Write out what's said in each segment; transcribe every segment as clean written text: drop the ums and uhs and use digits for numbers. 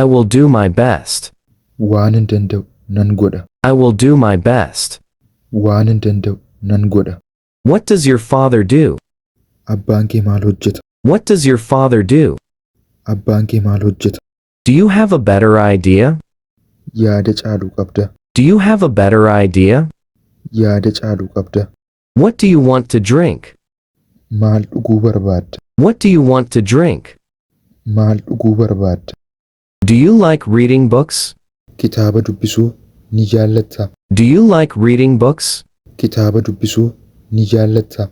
I will do my best. Waanan danda'u nan godha. I will do my best. Waanan danda'u nan godha. What does your father do? Abbaan kee maal hojjeta? What does your father do? Abbaan kee maal hojjeta? Do you have a better idea? Yaada caalu qabda. Do you have a better idea? Yaada caalu qabda. What do you want to drink? Maal dhuguu barbaadda? What do you want to drink? Maal dhuguu barbaadda? Do you like reading books? Kitaaba dubbisuu ni jaallattaa? Do you like reading books? Kitaaba dubbisuu ni jaallattaa?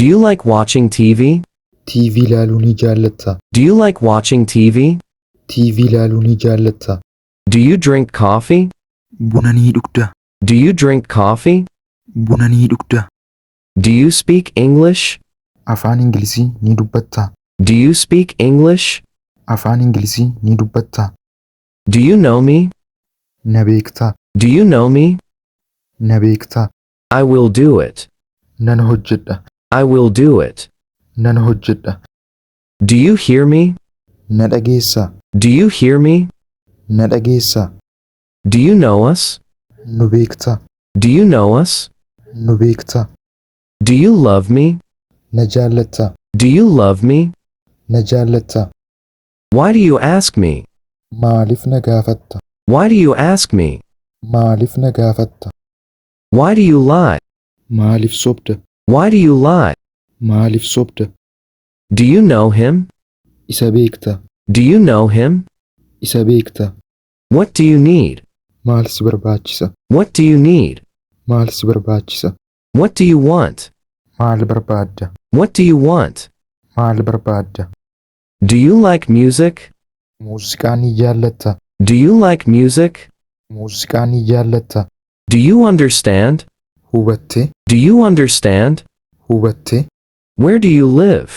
Do you like watching TV? TV ilaaluu ni jaallattaa? Do you like watching TV? TV ilaaluu ni jaallattaa? Do you drink coffee? Buna ni dhugdaa? Do you drink coffee? Buna ni dhugdaa? Do you speak English? Afaan Ingilizii ni dubbattaa? Do you speak English? Afaan Ingilizii ni dubbattaa? Do you know me? Na beektaa? Do you know me? Na beektaa? I will do it. Nan hojjedha. I will do it. Nan hojjedha. Do you hear me? Na dhageessaa? Do you hear me? Na dhageessaa? Do you know us? Nu beektaa? Do you know us? Nu beektaa? Do you love me? Na jaallattaa? Do you love me? Na jaallattaa? Why do you ask me? Maaliif na gaafatta? Why do you ask me? Maaliif na gaafatta? Why do you lie? Maaliif sobda? Why do you lie? Maaliif sobda? Do you know him? Isa beektaa? Do you know him? Isa beektaa? What do you need? Maal si barbaachisa? What do you need? Maal si barbaachisa? What do you want? Maal barbaadda? What do you want? Maal barbaadda? Do you like music? Muuziqaa ni jaallattaa? Do you like music? Muuziqaa ni jaallattaa? Do you understand? Hubattee? Do you understand? Hubattee? Where do you live?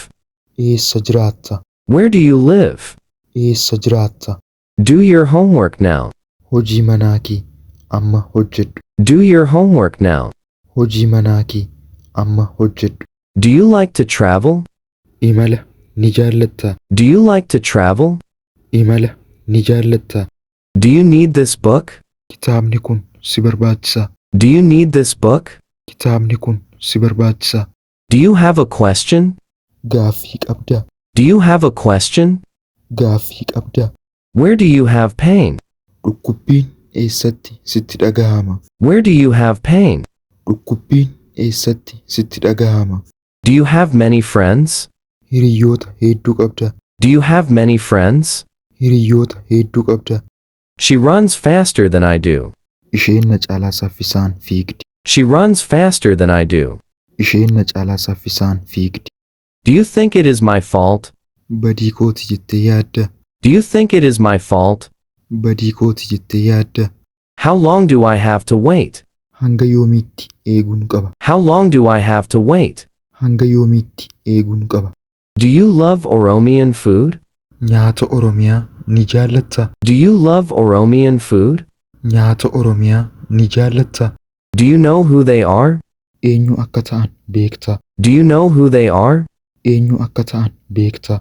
Eessa jiraatta? Where do you live? Eessa jiraatta? Do your homework now. Hojii manaa kee amma hojjedhu. Do your homework now. Hojii manaa kee amma hojjedhu. Do you like to travel? Imala ni jaallattaa? Do you like to travel? Imala ni jaallattaa? Do you need this book? Kitaabni kun si barbaachisaa? Do you need this book? Kitaabni kun si barbaachisaa? Do you have a question? Gaaffii qabdaa? Do you have a question? Gaaffii qabdaa? Where do you have pain? Dhukkubbiin eessatti sitti dhagahama? Where do you have pain? Dhukkubbiin eessatti sitti dhagahama? Do you have many friends? Hiriyoota hedduu qabdaa? Do you have many friends? Hiriyoota hedduu qabdaa? She runs faster than I do. Isheen na caalaa saffisaan fiigdi. She runs faster than I do. Isheen na caalaa saffisaan fiigdi. Do you think it is my fault? Badii kooti jettee yaadda? Do you think it is my fault? Badii kooti jettee yaadda? How long do I have to wait? Hanga yoomiitti eeguun qaba? How long do I have to wait? Hanga yoomiitti eeguun qaba? Do you love Oromian food? Nyaata Oromiyaa ni jaallattaa? Do you love Oromian food? Nyaata Oromiyaa ni jaallattaa? Do you know who they are? Eenyu akka ta'an beektaa? Do you know who they are? Eenyu akka ta'an beektaa?